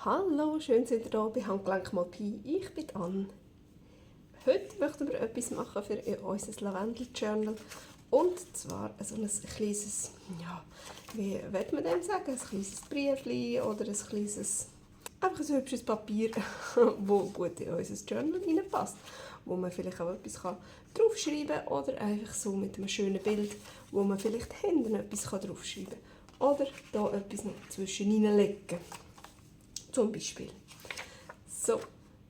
Hallo, schön seid ihr da bei Handgelenk mal Pi. Ich bin Anne. Heute möchten wir etwas machen für unser Lavendel-Journal. Und zwar so ein kleines, ja, wie will man dem sagen? Ein kleines Briefchen oder ein kleines, einfach ein hübsches Papier, das gut in unser Journal reinpasst. Wo man vielleicht auch etwas draufschreiben kann oder einfach so mit einem schönen Bild, wo man vielleicht hinten etwas draufschreiben kann. Oder hier etwas noch zwischen reinlegen. Zum Beispiel. So,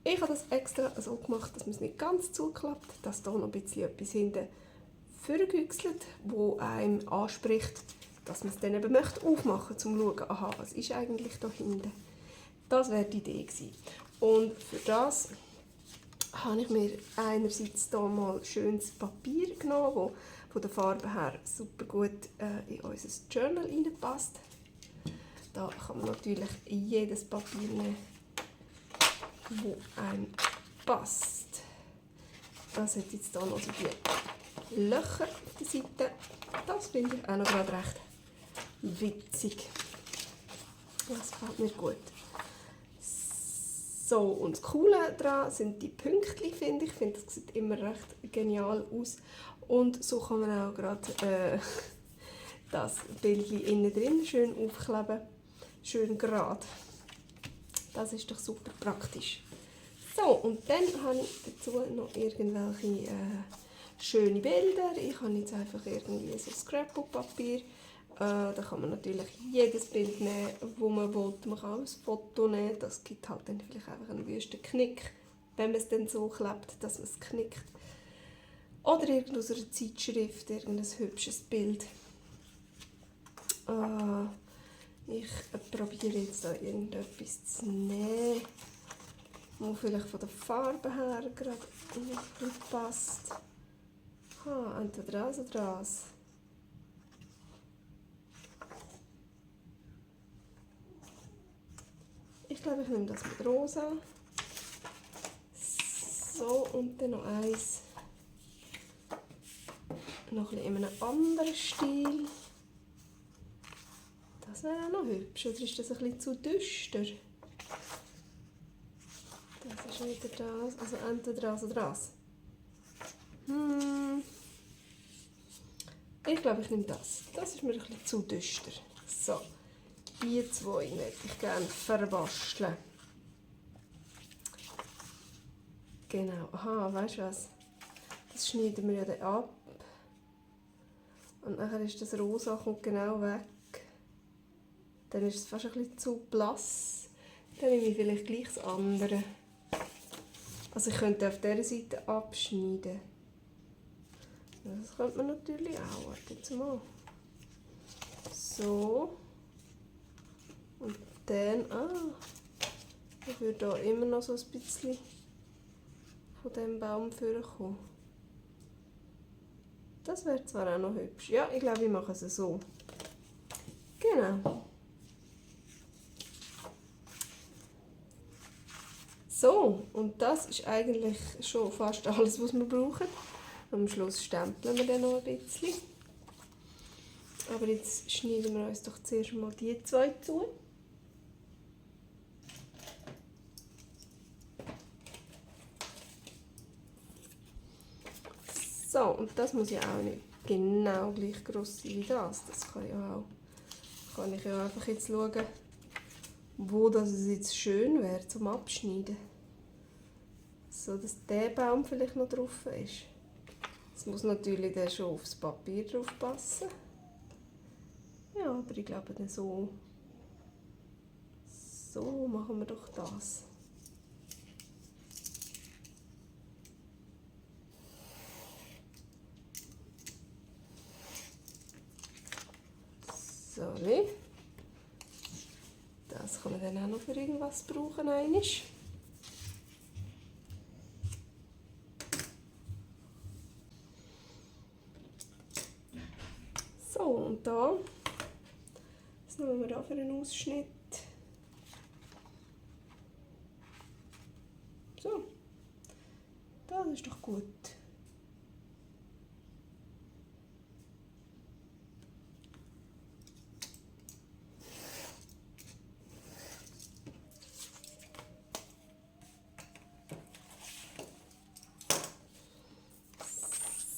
ich habe das extra so gemacht, dass man es nicht ganz zuklappt, dass da noch ein bisschen etwas hinten vorgehüchselt, wo einem anspricht, dass man es dann eben aufmachen möchte, um zu schauen, aha, was ist eigentlich da hinten. Das wäre die Idee gewesen. Und für das habe ich mir einerseits hier mal schönes Papier genommen, das von der Farbe her super gut in unser Journal reinpasst. Da kann man natürlich jedes Papier nehmen, das einem passt. Das hat jetzt hier noch so die Löcher auf der Seite. Das finde ich auch noch gerade recht witzig. Das gefällt mir gut. So, und das Coole daran sind die Pünktchen, finde ich. Ich finde, das sieht immer recht genial aus. Und so kann man auch gerade das Bildchen innen drin schön aufkleben. Schön gerade. Das ist doch super praktisch. So, und dann habe ich dazu noch irgendwelche schöne Bilder. Ich habe jetzt einfach irgendwie so Scrapbook-Papier. Da kann man natürlich jedes Bild nehmen, das man will. Man kann auch ein Foto nehmen. Das gibt halt dann vielleicht einfach einen wüsten Knick, wenn man es dann so klebt, dass man es knickt. Oder irgend aus einer Zeitschrift, irgendein hübsches Bild. Ich probiere jetzt da irgendetwas zu nehmen, das vielleicht von der Farbe her gerade nicht passt. Entweder das oder das. Ich glaube, ich nehme das mit Rosa. So, und dann noch eins. Noch ein bisschen in einem anderen Stil. Das wäre auch noch hübsch, oder ist das ein bisschen zu düster? Das ist wieder das, also entweder das oder das. Ich glaube, ich nehme das. Das ist mir ein bisschen zu düster. So, die zwei möchte ich gerne verbasteln. Genau, aha, weißt du was? Das schneiden wir ja dann ab. Und nachher ist das Rosa, kommt genau weg. Dann ist es fast ein bisschen zu blass. Dann nehme ich vielleicht gleich das andere. Also ich könnte auf dieser Seite abschneiden. Das könnte man natürlich auch. Warte jetzt mal. So. Und dann, ich würde hier immer noch so ein bisschen von diesem Baum vorkommen. Das wäre zwar auch noch hübsch. Ja, ich glaube, ich mache es so. Genau. So, und das ist eigentlich schon fast alles, was wir brauchen. Am Schluss stempeln wir dann noch ein bisschen. Aber jetzt schneiden wir uns doch zuerst mal die zwei zu. So, und das muss ja auch nicht genau gleich gross sein wie das. Das kann ja auch. Kann ich ja einfach jetzt schauen, wo das jetzt schön wäre zum Abschneiden. So, dass der Baum vielleicht noch drauf ist. Es muss natürlich dann schon aufs Papier drauf passen. Ja, aber ich glaube dann so machen wir doch das. So, das kann man dann auch noch für irgendwas brauchen. Einisch. So, und da, was nehmen wir da für einen Ausschnitt? So, das ist doch gut.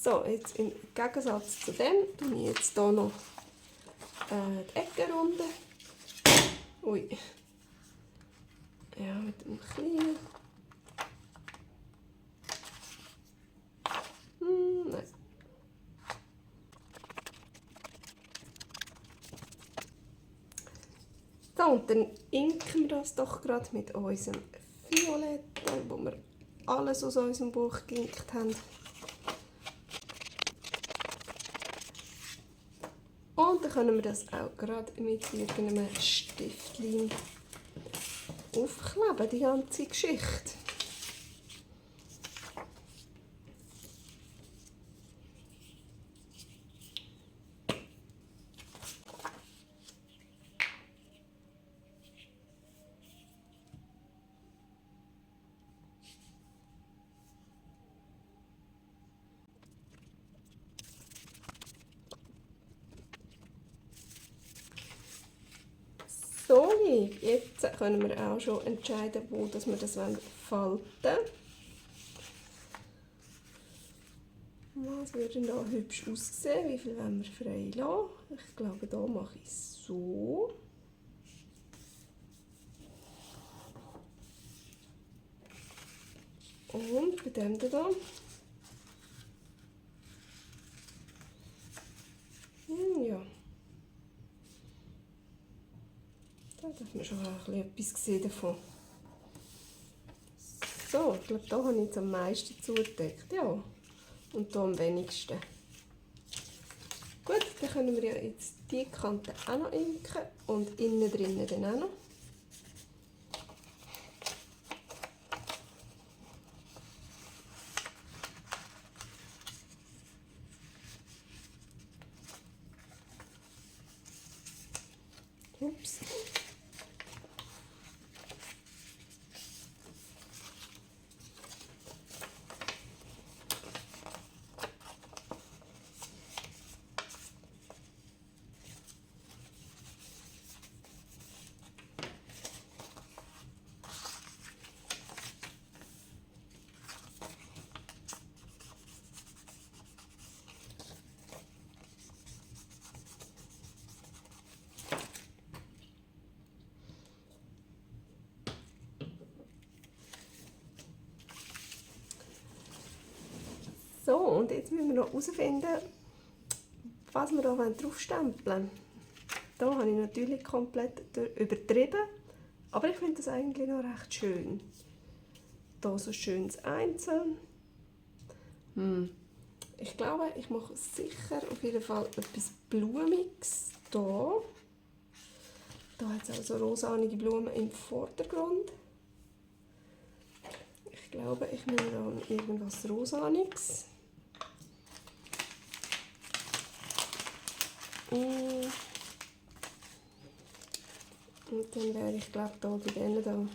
So, jetzt im Gegensatz zu dem tue ich jetzt hier noch die Ecken runter. Ui. Ja, mit dem kleinen. Nein. So, und dann inken wir das doch gerade mit unserem Violetten, wo wir alles aus unserem Buch geinkt haben. Und dann können wir das auch gerade mit irgendeinem Stiftlein aufkleben, die ganze Geschichte. So, jetzt können wir auch schon entscheiden, wo wir das falten wollen. Was würde da hübsch aussehen? Wie viel wollen wir frei lassen? Ich glaube, hier mache ich es so. Und bei dem hier. Ja. Da darf man schon etwas sehen davon. So, ich glaube, da habe ich jetzt am meisten zugedeckt. Ja. Und hier am wenigsten. Gut, dann können wir ja jetzt die Kante auch noch inken und innen drinnen dann auch noch. Ups. So, und jetzt müssen wir noch herausfinden, was wir hier draufstempeln wollen. Hier habe ich natürlich komplett übertrieben, aber ich finde das eigentlich noch recht schön. Hier so schönes Einzeln. Ich glaube, ich mache sicher auf jeden Fall etwas Blumiges hier. Da hat es also rosanige Blumen im Vordergrund. Ich glaube, ich nehme dann irgendwas Rosaniges. Und dann wäre ich glaube da bei denen da.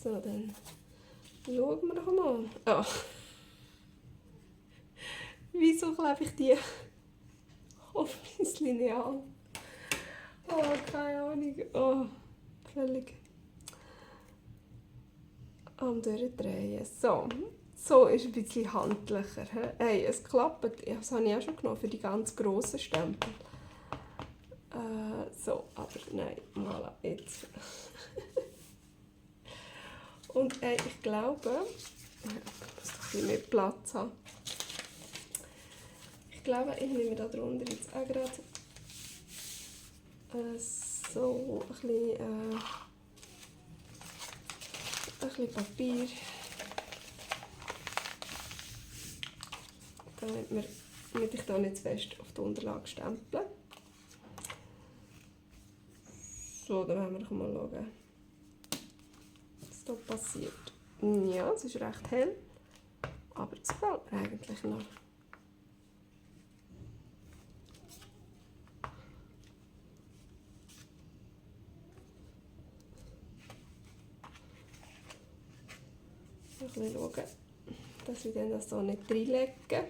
So, dann schauen wir doch mal. Oh. Wieso klebe ich die auf mein Lineal? Oh, keine Ahnung. Oh, völlig am Durchdrehen. So, so ist ein bisschen handlicher. Hey, es klappt. Das habe ich auch schon genommen für die ganz grossen Stempel. So, aber nein, voilà, jetzt. Und ich glaube, ich muss doch ein bisschen mehr Platz haben. Ich glaube, ich nehme da drunter jetzt auch gerade so ein bisschen Papier, damit ich da nicht zu fest auf die Unterlage stemple. So, dann werden wir doch mal schauen, was da passiert. Ja, es ist recht hell, aber es gefällt mir eigentlich noch. Ein bisschen schauen, dass wir das so nicht reinlegen.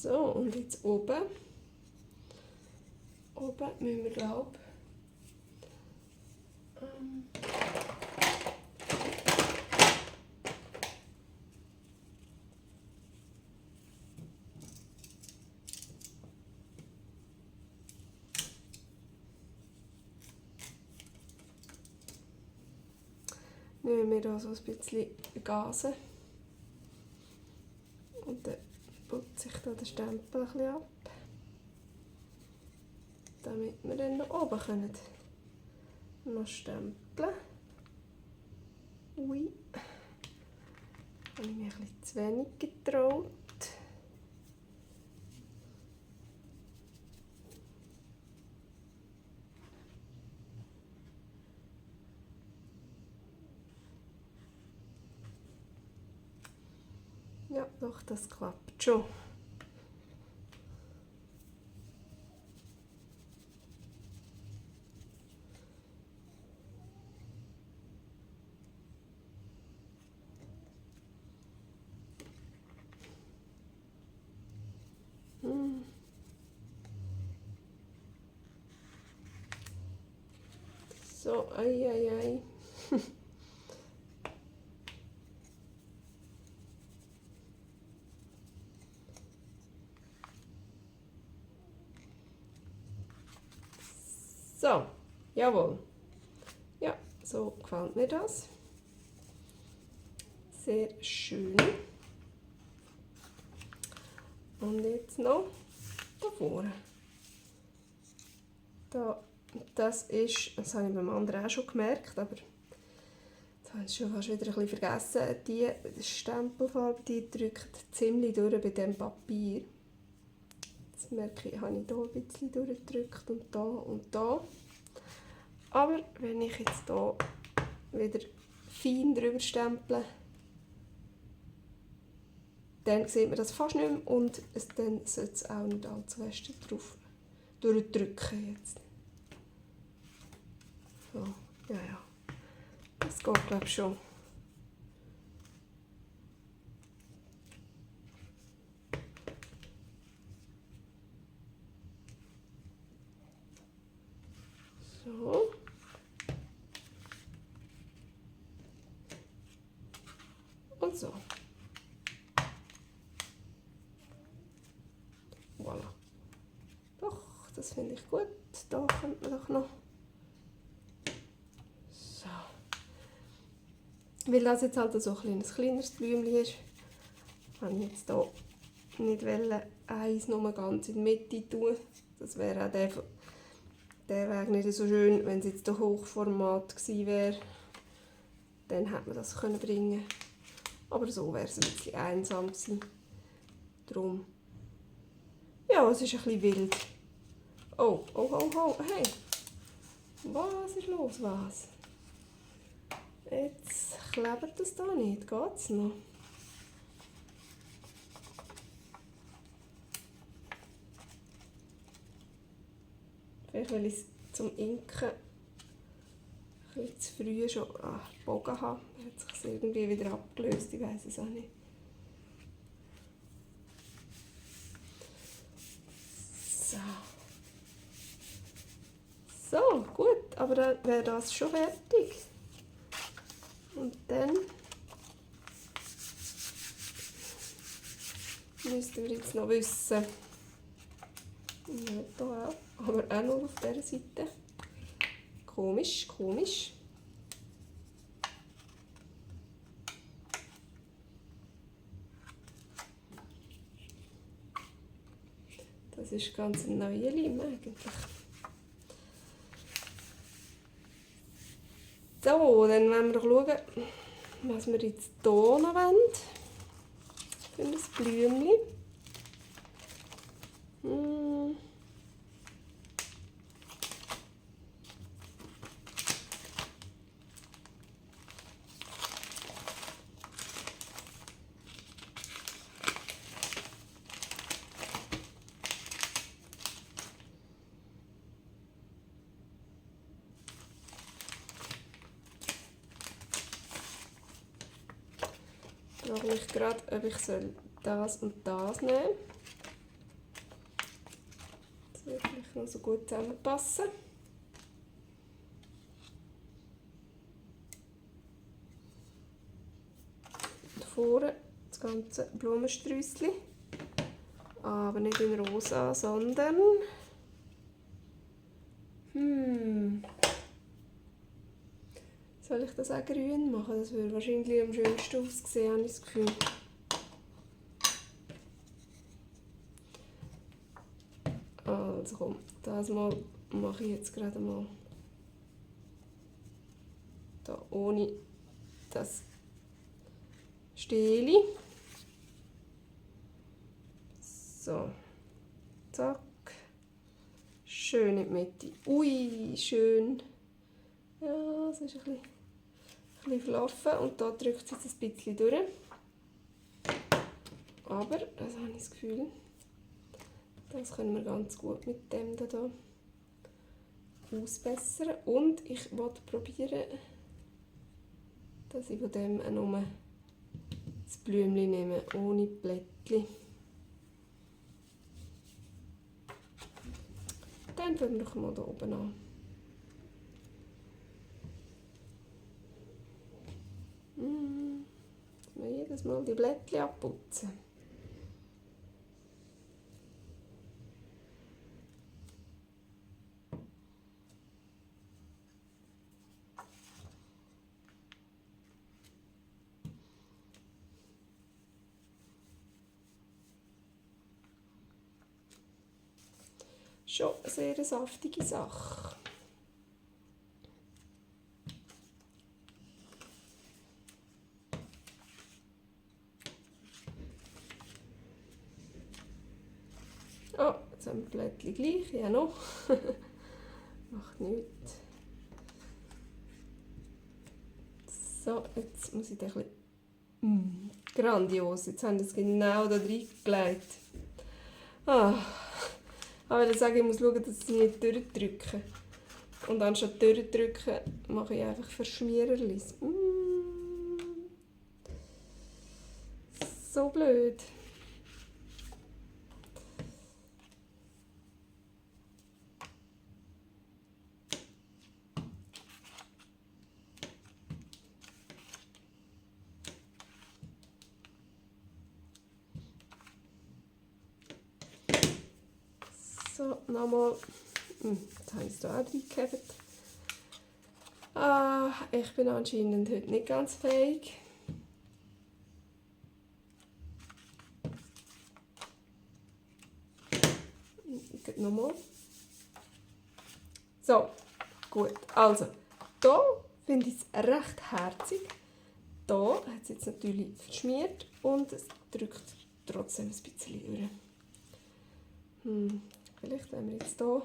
So, und jetzt oben. Oben müssen wir, glaube nehmen wir da so ein bisschen Gase. Und dann putze ich da den Stempel ein bisschen ab, damit wir dann noch oben können noch stempeln. Ui, habe ich mich ein bisschen zu wenig getraut. Ja, doch, das klappt schon. So, ei. So, jawohl. Ja, so gefällt mir das. Sehr schön. Und jetzt noch da vorne. Das habe ich beim anderen auch schon gemerkt, aber jetzt habe ich es schon fast wieder ein bisschen vergessen. Die Stempelfarbe, die drückt ziemlich durch bei diesem Papier. Jetzt merke ich, habe ich hier ein bisschen durchgedrückt und da und da. Aber wenn ich jetzt hier wieder fein drüber stemple, dann sieht man das fast nicht mehr und dann sollte es auch nicht allzu fest drauf durchdrücken jetzt. So, ja. Das geht, glaube ich, schon. So. Und so. Voilà. Doch, das finde ich gut. Da könnte man doch noch. So. Weil das jetzt halt so ein kleineres Blümchen ist, habe ich jetzt hier nicht eins nur ganz in die Mitte tun. Das wäre auch der Weg nicht so schön, wenn es jetzt der Hochformat gewesen wäre. Dann hätte man das bringen können. Aber so wäre es ein bisschen einsam gewesen. Darum. Ja, es ist ein bisschen wild. Oh, hey. Was ist los, was? Jetzt klebt das da nicht, geht's noch? Vielleicht, weil ich es zum Inken ein bisschen zu früh schon gebogen habe, hat es sich irgendwie wieder abgelöst, ich weiß es auch nicht. So, gut, aber dann wäre das schon fertig. Und dann müssten wir jetzt noch wissen, ja, hier auch, aber auch noch auf dieser Seite. Komisch. Das ist ganz ein neuer Leim eigentlich. So, dann wollen wir doch schauen, was wir jetzt hier noch wollen. Für ein Blümchen. Ich frage mich gerade, ob ich das und das nehmen soll. einfach noch so gut zusammenpassen. Und vorne das ganze Blumensträusschen. Aber nicht in rosa, sondern soll ich das auch grün machen? Das würde wahrscheinlich am schönsten aussehen, habe ich das Gefühl. Also komm, das mal mache ich jetzt gerade mal da ohne das Steli. So, zack, schön in die Mitte. Ui, schön. Ja, es ist ein bisschen verlaufen und da drückt es jetzt ein bisschen durch. Aber, das habe ich das Gefühl, das können wir ganz gut mit dem hier ausbessern. Und ich wollte probieren, dass ich von dem auch nur das Blümchen nehme, ohne Blättchen. Dann fangen wir mal hier oben an. Jetzt müssen wir jedes Mal die Blättchen abputzen. Schon eine sehr saftige Sache. Oh, jetzt haben wir die Blättchen gleich, ja noch. Macht nichts. So, jetzt muss ich den ein bisschen... grandios, jetzt haben wir es genau da reingelegt. Aber ich sage, ich muss schauen, dass ich nicht durchdrücke. Und anstatt durchdrücken, mache ich einfach Verschmiererlis. So blöd. So, nochmal. Jetzt habe ich es hier auch reingehabt. Ich bin anscheinend heute nicht ganz fähig. Nochmal. So, gut. Also, hier finde ich es recht herzig. Hier hat es jetzt natürlich verschmiert und es drückt trotzdem ein bisschen durch. Vielleicht haben wir jetzt hier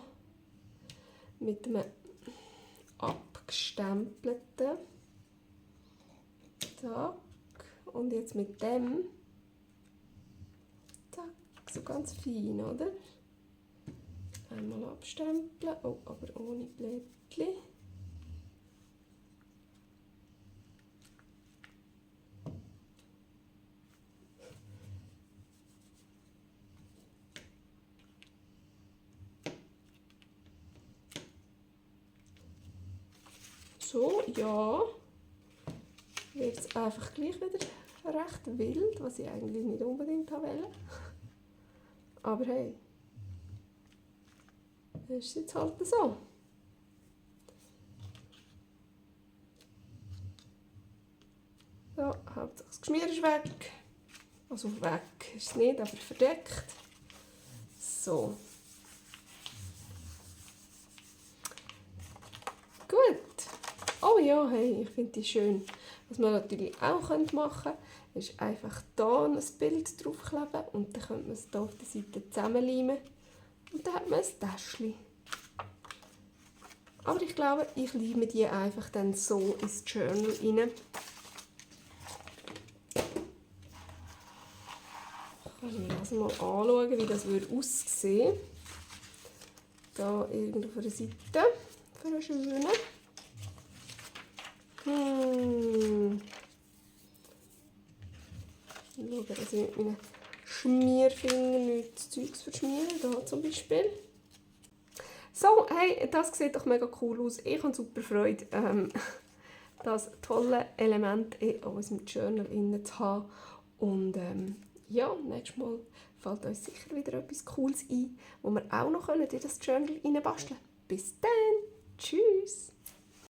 mit einem abgestempelten. Zack. Und jetzt mit dem. Zack. So ganz fein, oder? Einmal abstempeln. Oh, aber ohne Blättchen. So, ja. Wird es einfach gleich wieder recht wild, was ich eigentlich nicht unbedingt wollte. Aber hey, das ist jetzt halt so. So, Hauptsache das Geschmier ist weg. Also weg ist es nicht, aber verdeckt. So. Gut. Oh ja, hey, ich finde die schön. Was man natürlich auch machen könnte, ist einfach hier ein Bild draufkleben und dann könnte man es hier auf der Seite zusammenleimen. Und dann hat man ein Täschchen. Aber ich glaube, ich leime die einfach dann so ins Journal rein. Ich kann mir das mal anschauen, wie das aussehen würde. Hier irgendwo auf der Seite. Für eine schöne. Ich schaue, dass ich mit meinen Schmierfingern nicht das Zeug verschmiere. Hier zum Beispiel. So, hey, das sieht doch mega cool aus. Ich habe super Freude, das tolle Element in unserem Journal zu haben. Und ja, nächstes Mal fällt uns sicher wieder etwas Cooles ein, wo wir auch noch in das Journal basteln können. Bis dann! Tschüss!